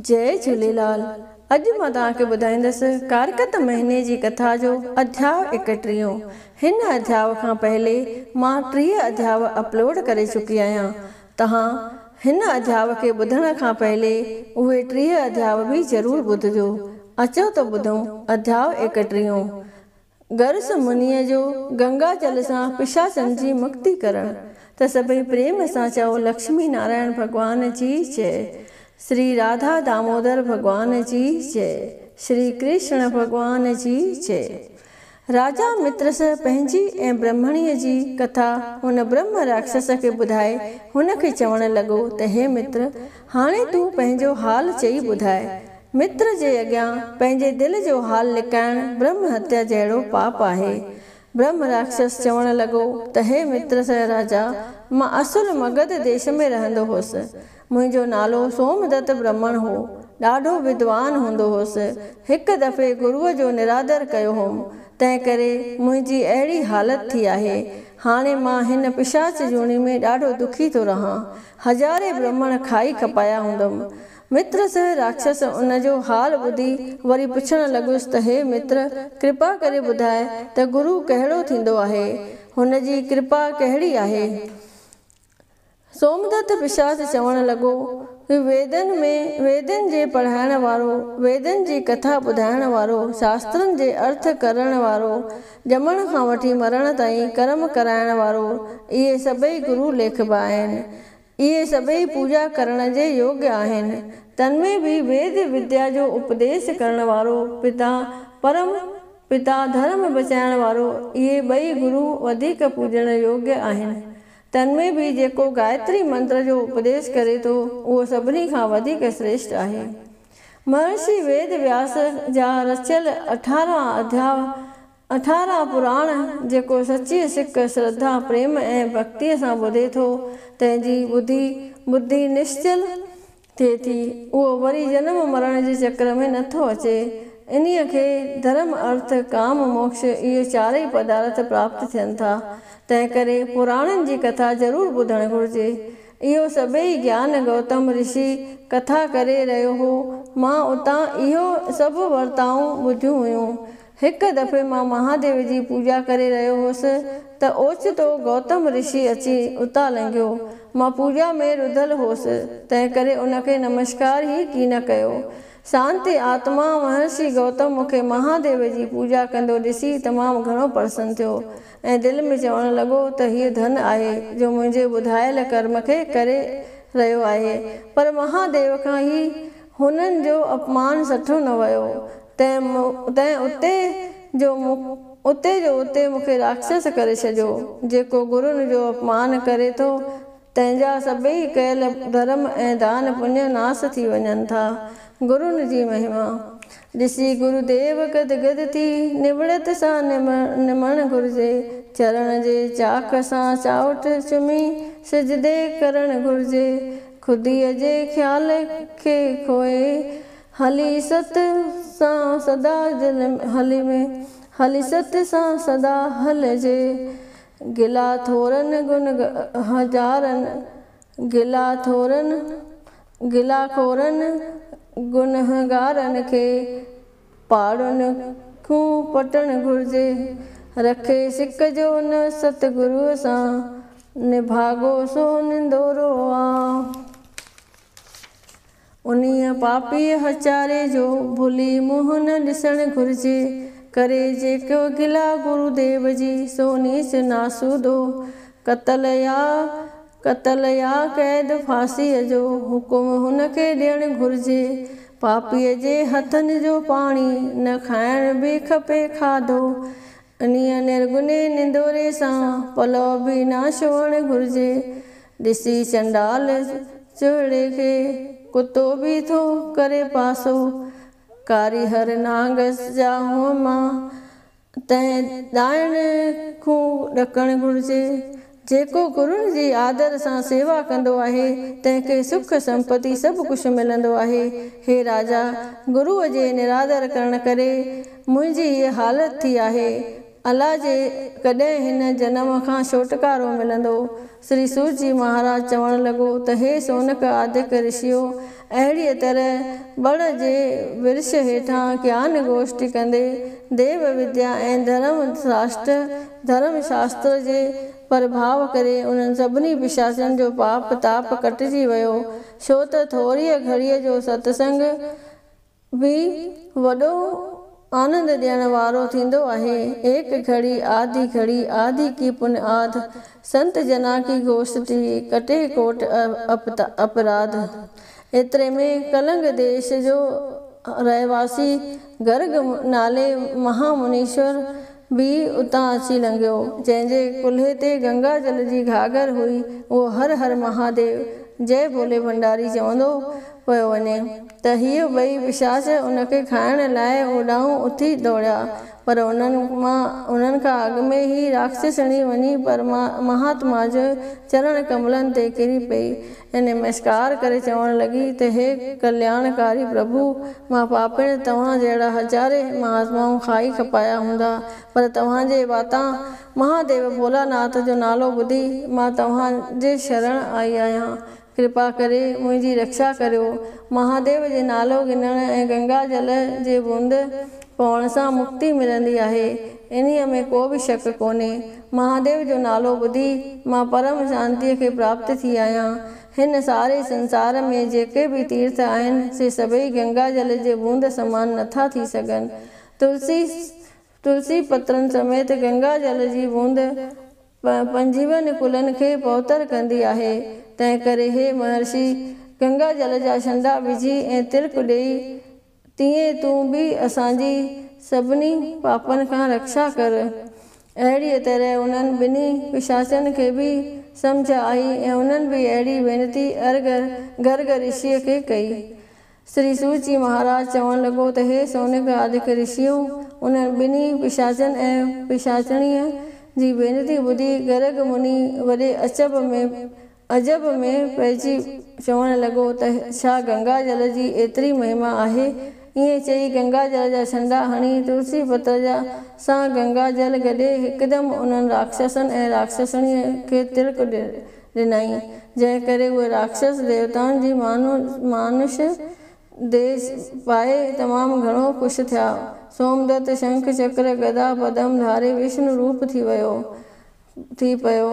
جئي جهوليلال اڄ مان توهان کي ٻڌائيندس ڪارڪت مهيني جي ڪٿا جو اڌياء ايڪٽيهون. هن اڌياء کان پهلي مان 30 اڌياء اپلوڊ ڪري چڪي آهيان. توهان هن اڌياء کي ٻڌڻ کان پهلي اهي 30 اڌياء به ضرور ٻڌجو. اچو ته ٻڌون اڌياء ايڪٽيهون. گرس منيء جو گنگا جل سان پشاچن جي مڪتي ڪرڻ. ته سڀئي پريم سان چئو لڪشمي نارائڻ ڀڳوان جي جئي. شري راڌا دامودر ڀڳوان جي جئي. شري ڪرشڻ ڀڳوان جي جئي. راجا مترس پنهنجي ۽ برهمڻيء جي ڪٿا هن برهم راڪشس کي ٻڌائي هن کي چوڻ لڳو ته هي متر! هاڻي تون پنهنجو حال چئي ٻڌاء. متر جي اڳيان پنهنجي دل جو حال لڪائڻ برهم هتيا جهڙو پاپ آهي. برهم راڪشس چوڻ لڳو ته هي متر سه راجا! مان اصل مگڌ ديش ۾ رهندو هوس. منهنجو نالو سومدت برهمڻ هو. ڏاڍو ودوان هوندو هوس. هڪ دفعي گروء جو نرادر ڪيو هوم، تنهنڪري منهنجي اهڙي حالت ٿي آهي. هاڻي مان هن پشاچ جوڻي ۾ ڏاڍو دکي ٿو رهان. هزارين برهمڻ کائي کپايا هوندم. متر سه راڪشس ان جو حال ٻڌي وري پڇڻ لڳس ته هي متر! ڪرپا ڪري ٻڌاء ته گرو ڪهڙو ٿيندو آهي؟ هن جي ڪرپا ڪهڙي آهي؟ سومدت پشاچ چوڻ لڳو ته ويدن ۾ ويدن جي پڙهائڻ وارو، ويدن جي ڪٿا ٻڌائڻ وارو، شاسترن جي ارٿ ڪرڻ وارو، ڄمڻ کان وٺي مرڻ تائين ڪرم ڪرائڻ وارو، اهي سڀئي گرو ليکبا آهن. اهي سڀئي پوڄا ڪرڻ جي يوگيه آهن. تن ۾ به ويد وديا جو اپديش ڪرڻ وارو پتا، پرم پتا ڌرم بچائڻ وارو، اهي ٻئي گرو وڌيڪ پوڄڻ يوگيه آهن. تن ۾ به جيڪو گايتري منتر جو اپديش ڪري ٿو، اهو سڀني کان وڌيڪ شريشٽ آهي. مهرشي ويد وياس جا رچيل 18 اڌياء 18 پراڻ جيڪو سچيء سڪ، شرڌا، پريم ۽ ڀڳتيء سان ٻڌي ٿو، تنهن جي ٻڌي، ٻڌي نشچل ٿئي ٿي. اهو وري جنم مرڻ جي چڪر ۾ نٿو اچي. انهيء کي ڌرم، ارٿ، ڪام، موڪش اهي چارئي پدارٿ پراپت ٿين ٿا. تنهنڪري پراڻن جي ڪٿا ضرور ٻڌڻ گهرجي. اهو سڀئي گيان گوتم رشي ڪٿا ڪري رهيو هو. مان اتان اهو سڀ ورتائون ٻڌيون هيون. هڪ دفعي مان مهاديو جي پوڄا ڪري رهيو هوس ته اوچتو گوتم رشي اچي اتان لنگهيو. مان پوڄا ۾ رڌل هوس، تنهنڪري ان کي نمشڪار ئي ڪين ڪيو. شانتي آتما مهرشي گوتم مون کي مهاديو جي پوڄا ڪندو ڏسي تمام گهڻو پرسن ٿيو ۽ دل ۾ چوڻ لڳو ته هيء ڌن آهي جو منهنجي ٻڌايل ڪرم کي ڪري رهيو آهي. پر مهاديو کان هي هنن جو اپمان سٺو نه ويو. تنهن اتي جو اتي جو اتي مون کي راڪشس ڪري ڇڏيو. جيڪو گرن جو اپمان ڪري ٿو، تنهن جا سڀئي ڪيل ڌرم ۽ دان پڃ ناس ٿي وڃن ٿا. گرن جي مهما ڏسي گروديو گد گد ٿي نوڙت سان نمڻ گهرجي. چرڻ جي چاڪ سان چائوٺ چمي سجدي ڪرڻ گهرجي. خوديء جي خيال کي کوئي هلي ست سان سدا دل هلي ۾، هلي ست سان سدا هلجي. گلا ٿورن گن هزارن، گلا ٿورن، گلا خورن گنهگارن کي پاڙن کون پٽڻ گهرجي. رکي سڪ جو نه ستگروء سان، نڀاڳو سو نندورو آ. انهيء پاپيء هچاري جو ڀلي منهن نه ڏسڻ گهرجي. ڪري جيڪو گلا گروديو جي، سو نيچ ناسودو. قتل يا قتل يا قيد ڦاسيء جو حڪم هن کي ڏيڻ گهرجي. پاپيء جي هٿن جو پاڻي نه کائڻ به کپي کاڌو. انهيء نرگني نندوري سان پلئه به نه ڇهڻ گهرجي. ڏسي چنڊال چوهڙي کي، ڪتو به ٿو ڪري پاسو. ڪاري هر نانگ جا هئم مان، تنهن ڏائڻ کون ڏڪڻ گهرجي. جيڪو گرن جي آدر سان سيوا ڪندو آهي، تنهن کي سک سمپتي سڀ ڪجهه ملندو آهي. هي راجا! گروء جي نرادر ڪرڻ ڪري منهنجي هيء حالت ٿي آهي. الاجي ڪڏهن هن جنم کان ڇوٽڪارو ملندو. شري سورجي مهاراج چوڻ لڳو ته هي سونڪ آدڪ رشيو اهڙيء طرح بڙ جي ورش هيٺان گيان گوشٽي ڪندي ديو وديا ۽ ڌرم شاستر جي پرڀاء ڪري انهن سڀني پشاچن جو پاپ تاپ ڪٽجي ويو، ڇو ته ٿوريء گهڙيء جو ستسنگ به وڏو آنند ڏيڻ وارو ٿيندو آهي. ايڪ گهڙي آڌي گهڙي آڌي ڪي پن آڌ، سنت جنا ڪي گوشٽي ڪٽي ڪوٽ اپراڌ. ايتري ۾ ڪلنگ ديش جو رهواسي گرگ نالي مهامنيشور به اتان اچي لنگهيو، جنهن جي ڪلهي تي گنگا جل جي گهاگهر هئي. اهو هر هر مهاديو، جئه ڀولي ڀنڊاري چوندو پيو وڃي ته هيء ٻئي پشاچ ان کي کائڻ لاء اوڏانهن اٿي ڊوڙيا، پر انهن مان انهن کان اڳ ۾ ئي راڪشسڻي وڃي مهاتما جي چرڻ ڪملن تي ڪري پئي ۽ نمسڪار ڪري چوڻ لڳي ته هي ڪلياڻڪاري پرڀو، مان پاپڻ توهان جهڙا هزارين مهاتمائون کائي کپايا هوندا، پر توهان جي واتان مهاديو ڀولاناٿ جو نالو ٻڌي مان توهان جي شرڻ آئي آهيان. ڪرپا ڪري منهنجي رڪشا ڪريو. مهاديو جي نالو ڳنهڻ ۽ گنگا جل جي بوند پوڻ سان مڪتي ملندي آهي، انهيء ۾ ڪو به شڪ ڪونهي. مهاديو جو نالو ٻڌي مان پرم شانتيء کي پراپت ٿي آهيان. هن ساري سنسار ۾ جيڪي به تيرٿ آهن، سي سڀئي گنگا جل جي بوند سمان نٿا ٿي سگهن. تلسي پترن سميت گنگا جل جي بوند پنجويهن ڪلن کي پوتر ڪندي آهي. تنهنڪري هي مهرشي، گنگا جل جا ڇنڊا وجهي ۽ تلڪ ڏيئي، تيئن تون به اسان جي سڀني پاپن کان رڪشا ڪر. اهڙيء طرح انهن ٻنهي پشاچن کي به سمجهه آئي ۽ انهن به اهڙي وينتي گرگ رشيء کي ڪئي. شري سوچي مهاراج چوڻ لڳو ته هي سونڪ آدڪ رشيو! انهن ٻنهي پشاچن ۽ پشاچڻيء جي وينتي ٻڌي گرگ مني وڏي عجب ۾ پئجي چوڻ لڳو ته ڇا گنگا جل جي ايتري مهما آهي؟ ائين چئي گنگا جل جا ڇنڊا هڻي تلسي پتر جا سان گنگا جل گڏي هڪدم انهن راڪشسن ۽ راڪشسڻيء کي تلڪ ڏنائين، جنهن ڪري اهي راڪشس ديوتائن جي مانش ديس پائي تمام گهڻو خوش ٿيا. سومدت شنک چڪر گدا پدم ڌاري وشنو روپ ٿي ويو ٿي پيو.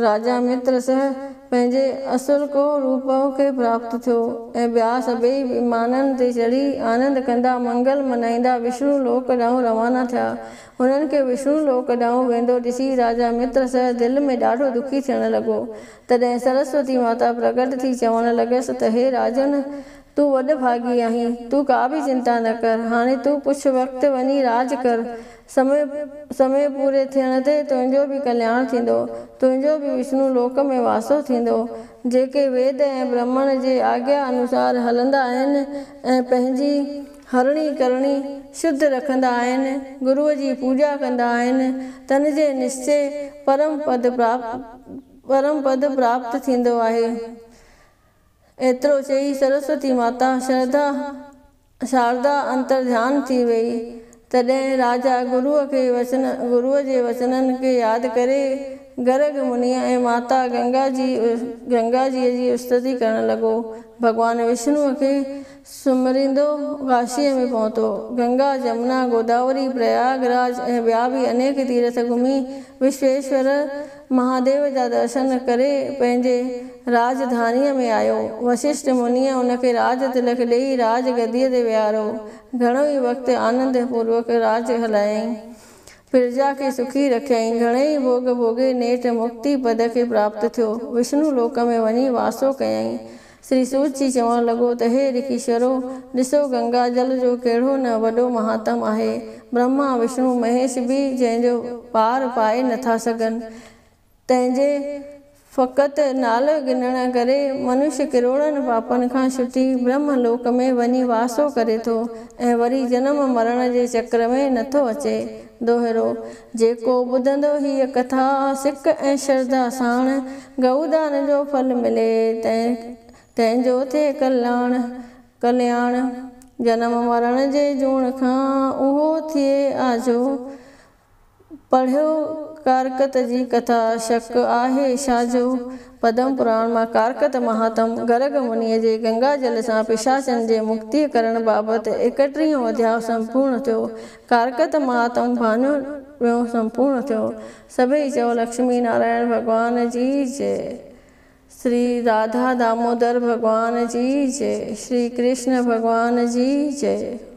راجا متر سه پنهنجي اصلوڪو روپ کي پراپت ٿيو ۽ ٻيا سڀيئي ومانن تي چڙهي آنند ڪندا منگل منائيندا وشنو لوڪ ڏانهن روانا ٿيا. هنن کي وشنو لوڪ ڏانهن ويندو ڏسي راجا متر سه دل ۾ ڏاڍو دکي ٿيڻ لڳو. تڏهن سرسوتي ماتا پرگٽ ٿي چوڻ لڳس ته هي راجن! تون وڏ ڀاڳي آهين، تون ڪا به چنتا نه ڪر. هاڻي تون ڪجهه وقت وڃي راڄ ڪر. سمي پوري ٿيڻ تي تنهنجو به ڪلياڻ ٿيندو. تنهنجو به وشنو لوڪ ۾ واسو ٿيندو. جيڪي ويد ۽ برهمڻ جي آگيا انوسار هلندا آهن ۽ پنهنجي هرڻي ڪرڻي شڌ رکندا آهن، گروء جي پوڄا ڪندا آهن، تن جي نشچي پرم پد پراپت ٿيندو آهي. ايترو چئي سرسوتي ماتا شاردا انترڌيان ٿي ويئي. تڏهن راجا گروء جي وچنن کي ياد ڪري گرگ منيء ۽ ماتا گنگا جيء جي استتي ڪرڻ لڳو. ڀڳوان وشنوء کي سمريندو ڪاشيء ۾ پهتو. گنگا، جمنا، گوداوري، پرياگ راج ۽ ٻيا به انيڪ تيرٿ گهمي وشويشور مهاديو جا درشن ڪري پنهنجي راڄڌانيء ۾ آيو. وششٺ منيء ان کي راڄ تلڪ ڏيئي راڄ گديء تي ويهاريو. گهڻو ئي وقت آنند پوروڪ راڄ هلايائين. پرجا کي سکي رکيائين. گهڻيئي ڀوڳ ڀوڳي نيٺ مڪتي پد کي پراپت ٿيو. وشنو لوڪ ۾ وڃي واسو ڪيائين. شري سوت جي چوڻ لڳو ته هي رکيشورو! ڏسو گنگا جل جو ڪهڙو نه وڏو مهاتم آهي. برهما، وشنو، مهيش به جنهن جو پار پائي نٿا سگهن، تنهن جي فقط نالو ڳنهڻ ڪري منش ڪروڙن پاپن کان ڇٽي برهم لوڪ ۾ وڃي واسو ڪري ٿو ۽ وري جنم مرڻ جي چڪر ۾ نٿو اچي. دوهرو، جيڪو ٻڌندو هيء ڪٿا سڪ ۽ شرڌا ساڻ، گئودان جو ڦل ملي تنهن جو ٿئي ڪلياڻ. جنم مرڻ جي جوڻ کان اهو ٿئي آجو، پڙهيو ڪارڪت جي ڪٿا شڪ آهي ڇا جو؟ پدم پراڻ مان ڪارڪت مهاتم گرگ منيء جي گنگا جل سان پشاچن جي مڪتيء ڪرڻ بابت ايڪٽيهون اڌياء سمپورڻ ٿيو. ڪارڪت مهاتم ڀاڱو ٻيون سمپورڻ ٿيو. سڀئي چئو لڪشمي نارائڻ ڀڳوان جي جئه. شري راڌا دامودر ڀڳوان جي جئه. شري ڪرشن ڀڳوان جي جئه.